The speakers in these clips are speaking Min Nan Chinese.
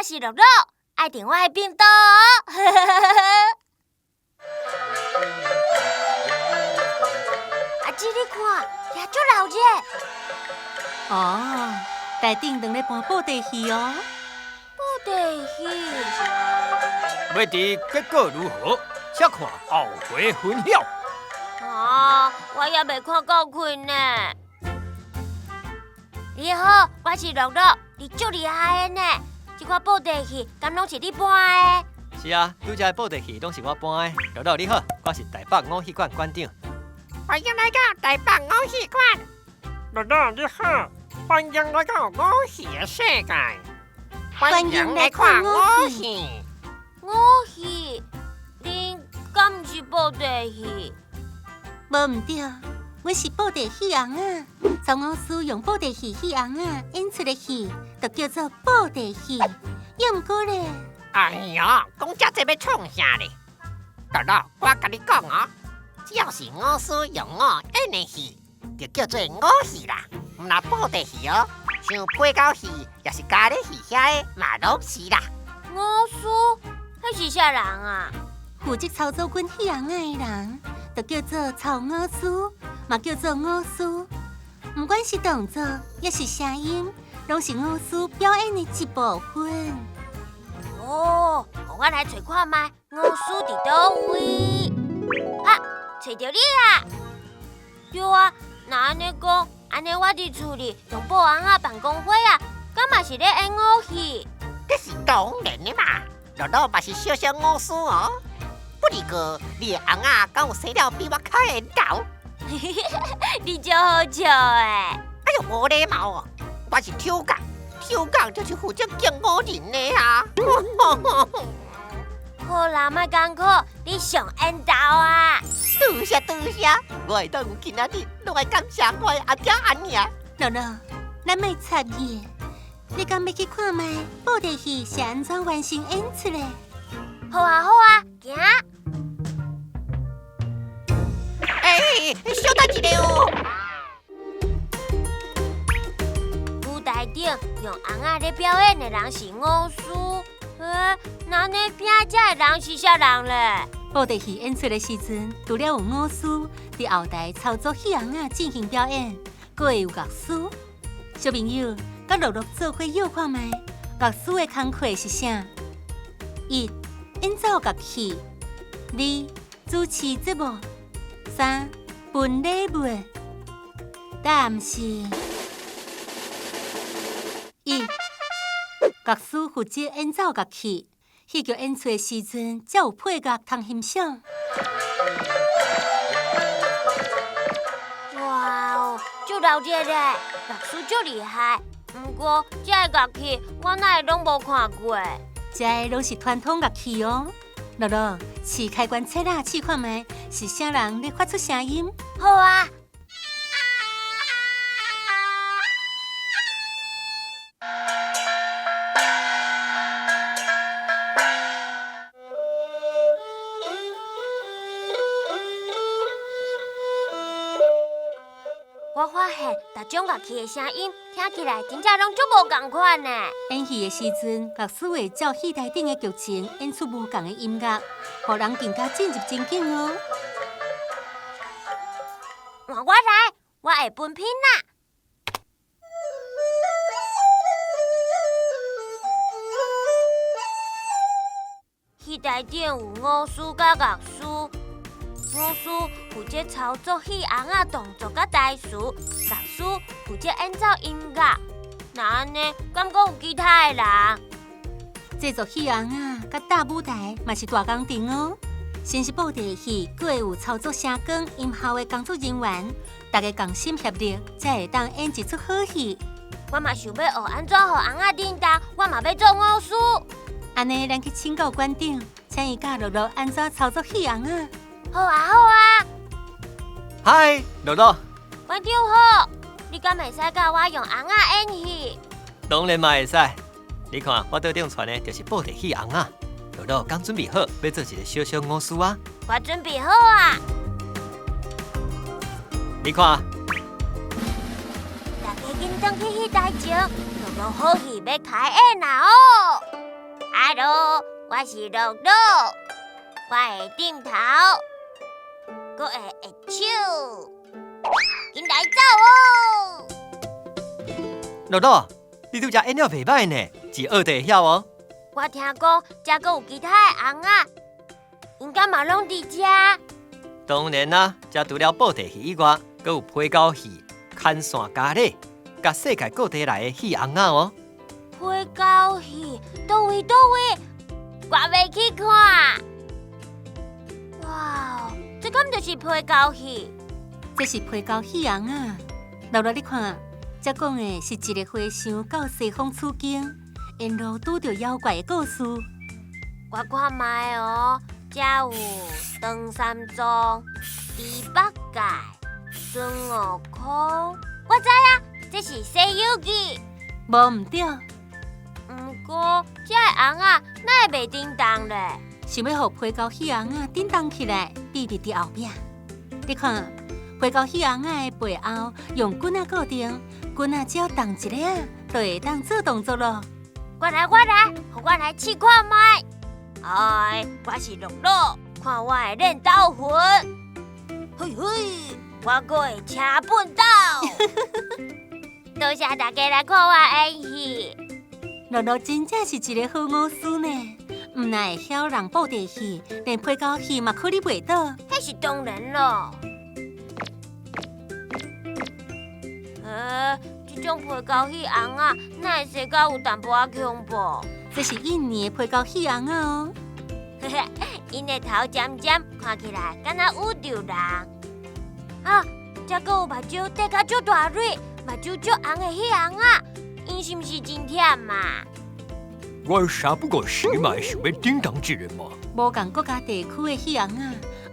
是樂樂，愛訂我的頻道哦。阿姊，你看，也足鬧熱。哦，台頂當咧搬布袋戲哦。布袋戲。欲知結果如何，且看後回分曉。啊，我猶未看夠睏呢。你好，我是樂樂，你足厲害的呢。這款布袋戲敢攏是你搬的？是啊，拄才的布袋戲攏是我搬的。樂樂你好，我是台北五戲館館長。歡迎來到台北五戲館。樂樂你好，歡迎來到五戲的世界。歡迎來看五戲。五戲，恁敢毋是布袋戲？無毋對，阮是布袋戲尪仔。曹五師用布袋戲戲尪仔演出的戲，就叫做布袋戲。猶毋過咧，哎喲，講遮濟欲創啥咧？樂樂，我共你講哦，只要是五師用五演的戲，就叫做五戲啦，毋若布袋戲哦，像配角戲，抑是咖喱戲遐个嘛攏是啦。五師，彼是啥人啊？負責操作阮戲尪仔的人，就叫做曹五師，嘛叫做五師。毋管是動作，抑是聲音，攏是五師表演的一部分。哦，予我來揣看覓，五師佇佗位？啊，揣著你啊！對啊，若按呢講，按呢我佇厝裡用布尪仔辦公會啊，敢嘛是咧演五戲？這是當然的嘛，樂樂嘛是小小五師哦。不過你的尪仔敢有生了比我較緣投？你足好笑的。哎喲，無禮貌哦！我是丑角，丑角就是負責敬五人的啊。好啦，莫艱苦，你上緣投啊！多謝多謝，我會當有今仔日，攏愛感謝我的阿爹阿娘。樂樂，咱莫插伊，你敢欲去看覓布袋戲是按怎完成演出的？好啊好啊，行。欸，小等一下哦。舞台頂用尪仔咧表演的人是五師，欸，那呢拼這的人是啥人咧？布袋戲演出的時陣，除了有五師佇後台操作戲尪仔進行表演，閣會有樂師。小朋友，佮樂樂做伙臆看覓，樂師的工課是啥？一、演奏樂器；二、主持節目；三、分禮物。答案是一，樂師負責演奏樂器，戲劇演出的時陣才有配樂通欣賞。哇哦，足鬧熱咧，樂師足厲害。毋過這个樂器我哪會攏無看過？這个攏是傳統樂器哦。樂樂，試開關切仔試看覓，是啥人咧發出聲音？好啊。我發現逐種樂器的聲音聽起來真正攏足無仝款呢。演戲的時陣，樂師會照戲台頂的劇情演出無仝的音樂，予人更加進入情境哦。換我來，我會分品啦。戲台頂有五師佮樂師。五師負責操作戲尪仔動作佮台詞，樂師負責演奏音樂。若按呢，敢閣有其他的人？製作戲尪仔佮搭舞台嘛是大工程哦。先是布袋戲，閣會有操作聲光、音效的工作人員，大家仝心協力，才會當演一齣好戲。我嘛想欲學按怎予尪仔振動，我嘛欲做五師。按呢，咱去請教館長，請伊教樂樂按怎操作戲尪仔。好啊好啊！嗨，樂樂。館長好，你敢會使教我用尪仔演戲？當然嘛會使。你看我桌頂穿的就是布袋戲尪仔。樂樂敢準備好欲做一个小小五師啊？我準備好啊！你看，大家緊轉去戲台前，樂樂好戲欲開演啦哦！ Hello，我是樂樂，我會點頭，閣會揮手，緊來走哦！樂樂，你拄才演了袂䆀呢，一學就會曉哦。我聽講，遮閣有其他的尪仔，𪜶敢嘛攏佇遮？當然啦，遮除了布袋戲以外，閣有皮猴戲、牽線咖喱，佮世界各地來的戲尪仔哦。皮猴戲，佗位佗位，我欲去看。哇，這敢就是皮猴戲？這是皮猴戲尪仔。樂樂，你看，這講的是一个和尚到西方取經，沿路拄著妖怪的故事。我看覓哦，遮有唐三藏、豬八戒、孫悟空。我知影，這是《西遊記》。無毋對。毋過，這个尪仔哪會袂振動咧？想欲予皮猴戲尪仔振動起來，秘密佇後壁。你看，皮猴戲尪仔的背後用棍仔固定，棍仔只要動一下仔，就會當做動作囉。我來，我來，予我來試看覓。哎，我是樂樂，看我的練刀魂。嘿嘿，我閣會車畚斗。多謝大家來看我演戲。樂樂真正是一个好武師呢，毋但會曉弄布袋戲，連皮猴戲嘛可你袂倒。彼是當然囉。這種皮猴戲尪仔，哪會生甲有淡薄仔恐怖？這是印尼的皮猴戲尪仔哦。𪜶的頭尖尖，看起來敢若宇宙人。啊，這閣有目睭綴甲足大蕊，目睭足紅的彼尪仔，𪜶是毋是真忝啊？我三不五時嘛會想欲振動一下嘛。無仝國家地區的戲尪仔，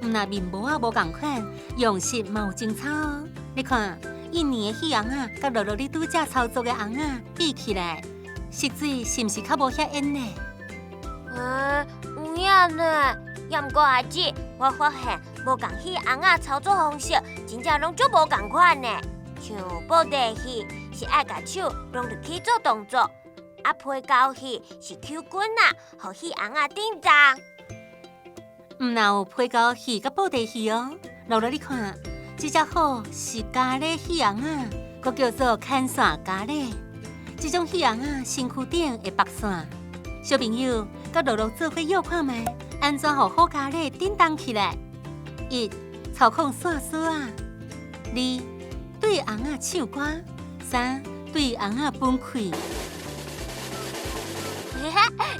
毋但面毛仔無仝款，樣式嘛有真差哦。你看，印尼的戲尪仔，佮樂樂你拄才操作的尪仔比起來，色水是毋是較無遐煙呢？有影呢。猶毋過阿姊，我發現無仝戲尪仔操作方式，真正攏足無仝款呢。像布袋戲是愛共手攏入去做動作，啊皮猴戲是抾棍仔，予戲尪仔振動。毋但有皮猴戲佮布袋戲哦，樂樂你看，這隻虎是咖喱戲尪仔，閣叫做牽線咖喱。這種戲尪仔身軀頂會縛線。小朋友，佮樂樂做伙臆看覓，按怎予虎咖喱振動起來？一、操控線索仔；二、對尪仔唱歌；三、對尪仔分氣。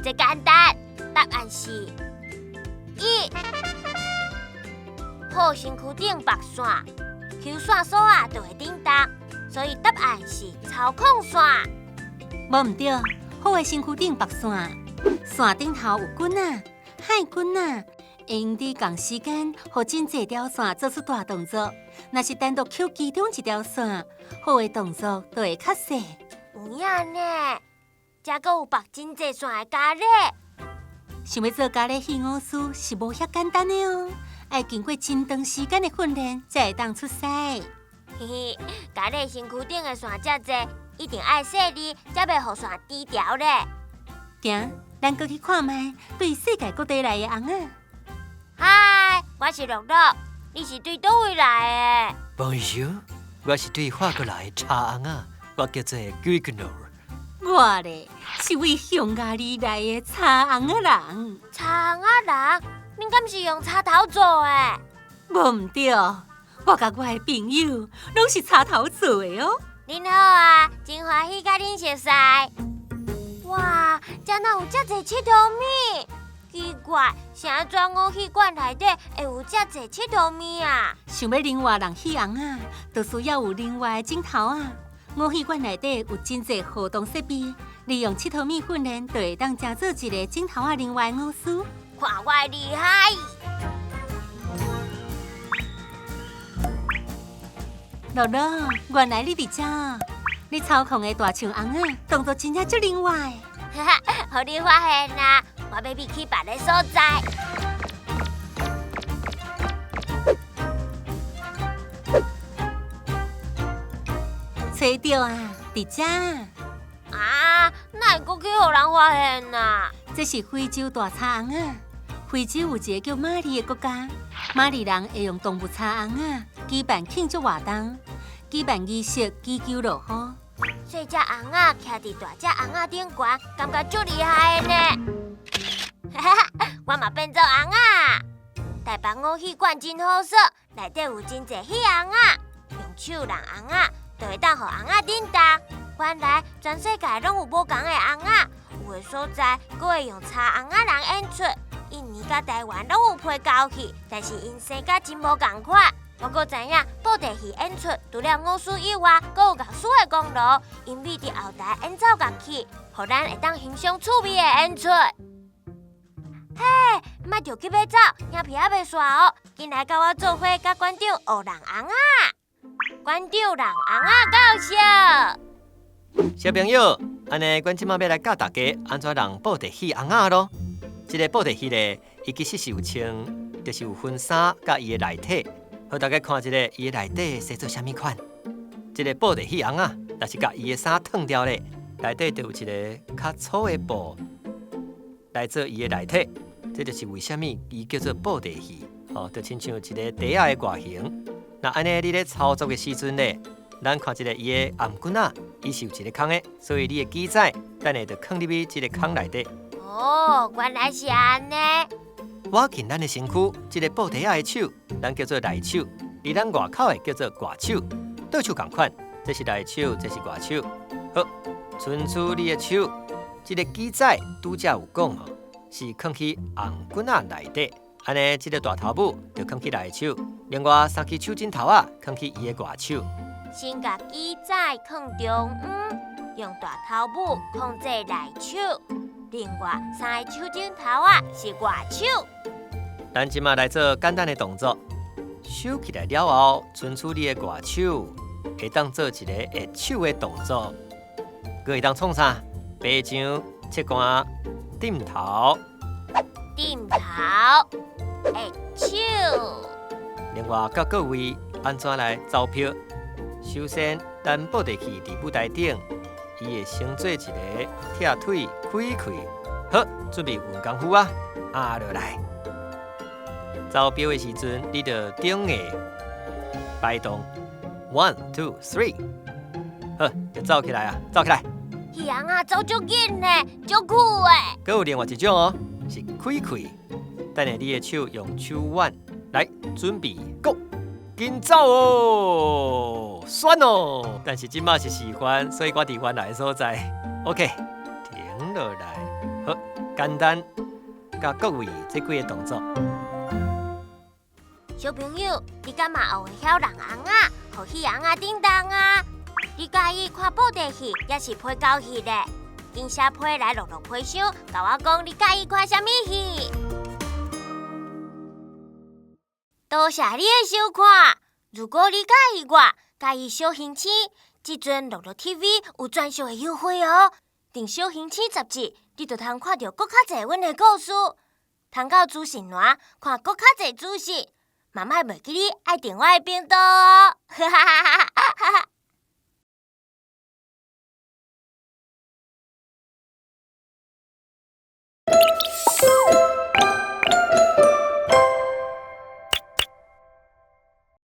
這簡單，答案是一。虎身軀頂縛線，抾線索仔就會振動，所以答案是操控線。無毋對，虎的身軀頂縛線，線頂頭有棍仔、幌棍仔，會用佇仝時間，予真濟條線做出大動作。若是單獨抾其中一條線，虎的動作就會較細。有影呢，遮閣有縛真濟線的咖喱。想欲做咖喱戲武師是無遐簡單的哦，愛經過真長時間的訓練，才會當出師。嘿嘿，咖喱身軀頂的線遮濟，一定愛細膩，才袂予線低調咧。行，咱閣去看覓對世界各地來的尪仔。嗨，我是樂樂，你是對佗位來的？ Bonjour，我是對法國來的柴尪仔，我叫做 Guignol。我咧是為匈牙利來的柴尪仔人。柴尪仔人，恁敢是用柴頭做的？無毋對，我佮我的朋友攏是柴頭做的哦。恁好啊，真歡喜佮恁熟似。哇，遮哪有遮濟𨑨迌物？奇怪，是按怎偶戲館內底會有遮濟𨑨迌物啊？想欲另外弄戲尪仔，就需要有另外的鏡頭啊。偶戲館內底有真濟互動設備，利用𨑨迌物訓練，就會當成做一个鏡頭仔另外武師。看我厲害！樂樂，原來你佇遮，你操控的大象尪仔動作真正足靈活的。哈哈，予你發現啦！我欲避去別个所在。揣著啊，佇遮。啊，哪會閣去予人發現啊？這是非洲大叉尪仔。非洲有一個叫馬里的國家，馬里人會用動物叉尪仔舉辦慶祝活動，舉辦儀式祈求落雨。細隻尪仔徛佇大隻尪仔頂懸，感覺足厲害的呢。哈哈，我嘛變做尪仔。台北偶戲館真好耍，內底有真濟戲尪仔，用手弄尪仔，就會當予尪仔振動。原來全世界攏有無仝的尪仔，有的所在閣會用插尪仔人演出。印尼佮台灣攏有皮猴戲，但是𪜶生甲真無仝款。我閣知影布袋戲演出除了舞獅以外，閣有樂師的功勞，𪜶會佇後台演奏樂器，予咱會當欣賞趣味的演出。嘿，莫著急欲走，影片猶未煞哦，緊來佮我做伙，佮館長學弄尪仔。館長弄尪仔教學。小朋友，按呢，阮這馬欲來教大家按怎弄布袋戲尪仔囉。這个布袋戲咧，伊其實是有穿，就是有分衫佮伊的內體。予大家看一下，伊的內底生做啥物款。這个布袋戲尪仔，若是共伊的衫脫掉咧，內底就有一个較粗的布來做伊的內體。這就是為啥物伊叫做布袋戲，吼，就親像一个袋仔的外形。若按呢，你咧操作的時陣咧，咱看一下伊的頷頸仔，伊是有一个空的，所以你的機仔等下就囥入去這个空內底。哦，原來是按呢。倚近咱的身軀，這个布袋仔的手，咱叫做內手；佇咱外口的叫做外手。倒手仝款，這是內手，這是外手。好，伸出你的手，這个機仔拄才有講吼，是囥去頷頸仔內底，按呢，這个大頭拇就囥去內手，另外三支手指頭仔囥去伊的外手。先共機仔囥中央，用大頭拇控制內手，另外三个手指頭仔是外手。咱這馬來做簡單的動作，收起來了後，伸出你的外手，會當做一个握手的動作。閣會當創啥？白掌、切官、點頭、點頭、握手。另外，教各位按怎來走票。首先，咱布袋戲佇舞台頂，伊會先做一个拆腿開開，好，準備運功夫啊，壓落來。走票的時陣，你就頂下擺動，one two three，好，就走起來啊，走起來。戲尪仔走足緊呢，足酷的。閣有另外一種哦，是開開。等下你的手用手腕來準備，Go，緊走哦，酸哦。但是這馬是示範，所以我佇原來的所在。OK，停落來，好，簡單，教各位這幾个動作。小朋友，你敢嘛學會曉弄尪仔，予戲尪仔振動啊？你佮意看布袋戲，抑是皮猴戲咧？緊寫批來樂樂批箱，共我講你佮意看啥物戲？多謝你的收看。如果你佮意我，佮意小星星，這陣樂樂 TV 有專屬的優惠哦。訂小星星雜誌，你就通看著閣較濟阮的故事，通到資訊欄看閣較濟資訊。嘛莫袂記得愛訂我的頻道哦。哈哈哈哈。